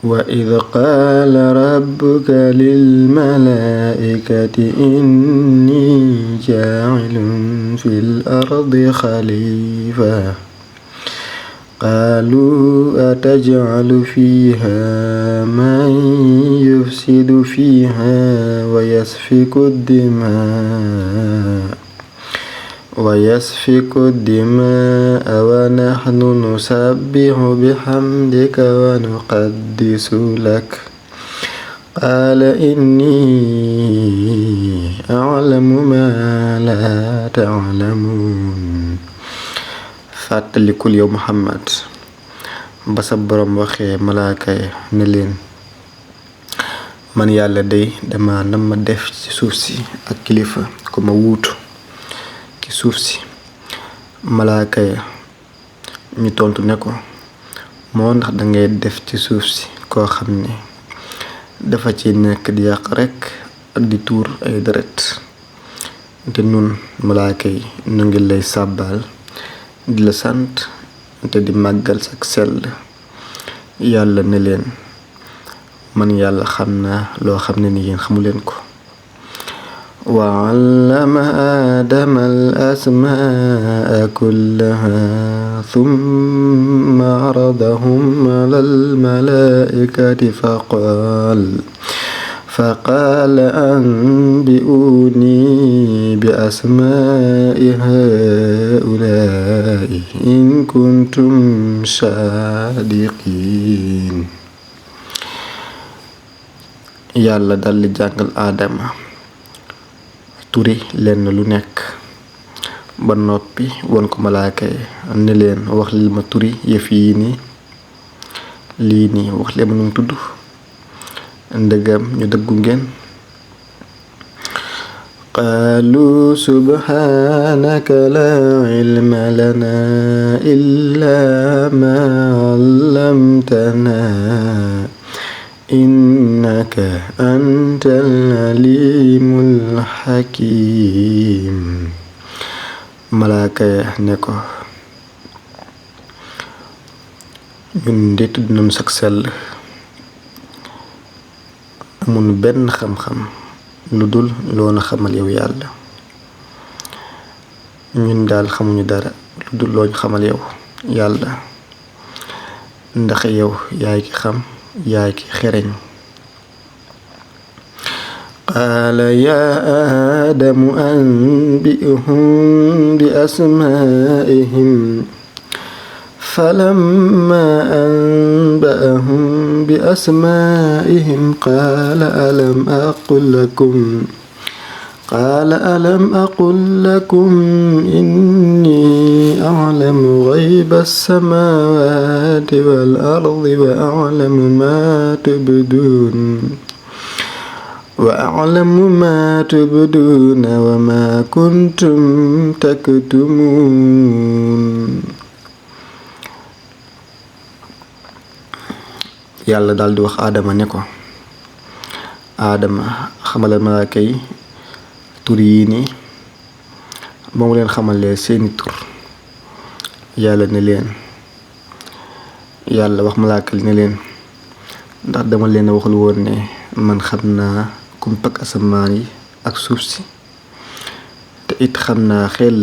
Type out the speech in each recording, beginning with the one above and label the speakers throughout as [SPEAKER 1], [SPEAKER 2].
[SPEAKER 1] وإذ قال ربك للملائكة إني جاعل في الأرض خليفة قالوا أتجعل فيها من يفسد فيها ويسفك الدماء ونحن نسبح بحمدك ونقدس لك قال إني أعلم ما لا تعلمون. fàttalikul yow Muhammad ba sa borom waxee malaaka yi ne leen man yàlla day dama nam ma def ci suuf si ak kilifa ku ma wuutu ci suuf si. malaaka ya ñu tontu ne ko moo ndax dangay def ci suuf si koo xam ne dafa ci nekk di yàq rekk ak di tuur ay deret te nun malaaka yi nu ngi lay sàbbaal di la sant te di màggal sak sell. yàlla ne leen man yàlla xam naa loo xam ne ni yéen xamu leen ko. wa allama aadama al asmaa kullaha thumma aradahum ala al malaikati فقال أنبئوني بأسماء هؤلاء إن كنتم صادقين. yàlla daldi jàngal aadama turi lenn lu nekk ba noppi won ko malaaka yi ne leen wax li ma turi yëf yi nii lii nii wax leen ma nu mu tudd ndegam ñu dëggu ngeen. qaalu subhaanaka laa ilma lanaa illaa maa allamtanaa innaka antal aliimul hakiim. malaaka ya ne ko ñun de tudd nañu sak sell amul benn xam-xam lu dul loona xamal yow yàlla. ñun daal xamuñu dara lu dul looñ xamal yow yàlla ndax yow yaay ki xam yaay ki xereñ. qaala yaa aadamu anbi'hum bi asmaa'ihim فلما أنبأهم بأسمائهم قال ألم أقل لكم إني أعلم غيب السماوات والأرض وأعلم ما تبدون وما كنتم تكتمون. yàlla daldi wax aadama ne ko aadama xamalal malaaka yi tur yi nii ba mu leen xamalee seeni tur yàlla wax malaaka li ne leen ndax dama leen waxul woon ne man xam naa kumpak asamaan yi ak suuf si te it xam naa xel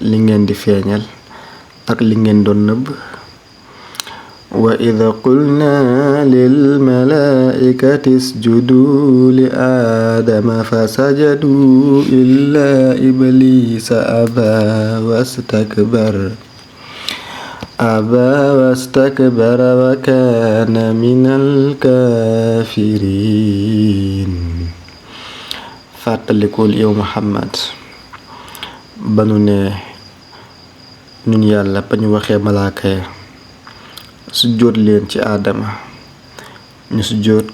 [SPEAKER 1] li ngeen di feeñal ak li ngeen doon nëbb. وإذ قلنا للملائكة اسجدوا لآدم فسجدوا إلا إبليس أبى واستكبر وكان من الكافرين. fàttalikul yow Muhammad ba nu ne ñun yàlla ba ñu waxee malaaka ya sujjóot leen ci aadama ñu sujjóot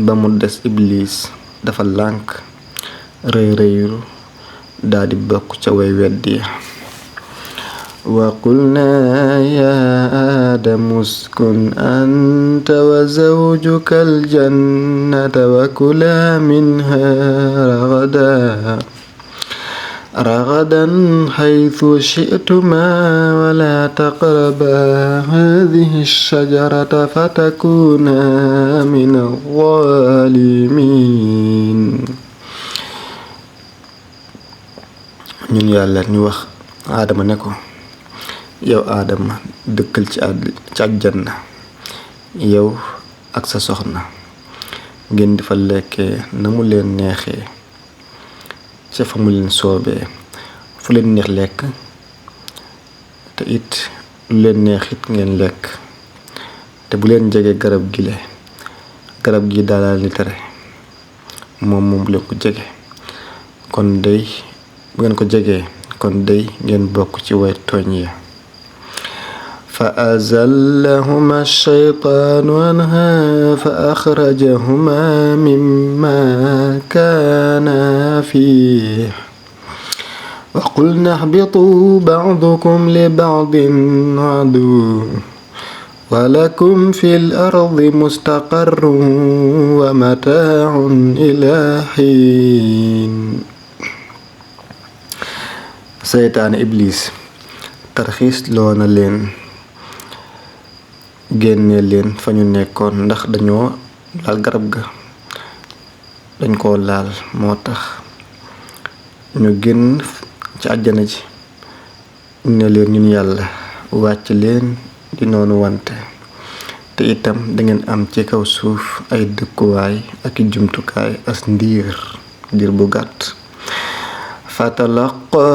[SPEAKER 1] ba mu des iblis dafa lànk rëy rëylu daldi bokk ca way weddi. wa qulnaa yaa aadamu uskun anta wa zawjuka aljannata wa kulaa minhaa ragadaa رغدا حيث شئتما ولا تقربا هذه الشجرة فتكونا من الظالمين ñun yàlla ñu wax aadama ne ko yow aadama dëkkal ci àjjana yow ak sa soxna ngeen di fa lekkee na mu leen neexee ca fa mu leen soobee fu leen neex lekk te it lu leen neex it ngeen lekk te bu leen jege garab gi daal ni tere moom bu leen ko jege kon day bu ngeen ko jegee kon day ngeen bokk ci way tooñ ya فأزلهما الشيطان عنها فأخرجهما مما كانا فيه وقلنا اهبطوا بعضكم لبعض عدو ولكم في الأرض مستقر ومتاع إلى حين seytaane Iblis tarxiis loona leen génne leen fa ñu nekkoon ndax dañoo laal garab ga dañ koo laal moo tax ñu génn ci àjjana ji ne leen ñun yàlla wàcc leen di noonu wante te itam dangeen am ci kaw suuf ay dëkkuwaay ak i jumtukaay as ndiir bu gàtt فتلقى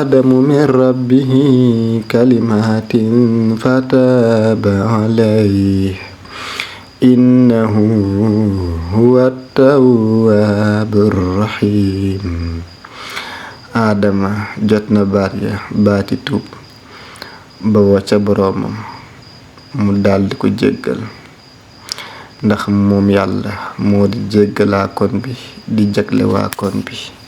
[SPEAKER 1] آدم من ربه كلمات فتاب عليه إنه هو التواب الرحيم آدم jotna baati tuub ba wacca boroomam mu daldi ko jéggal ndax moom yàlla moo di jéggalaa kon bi di jagle waa kon bi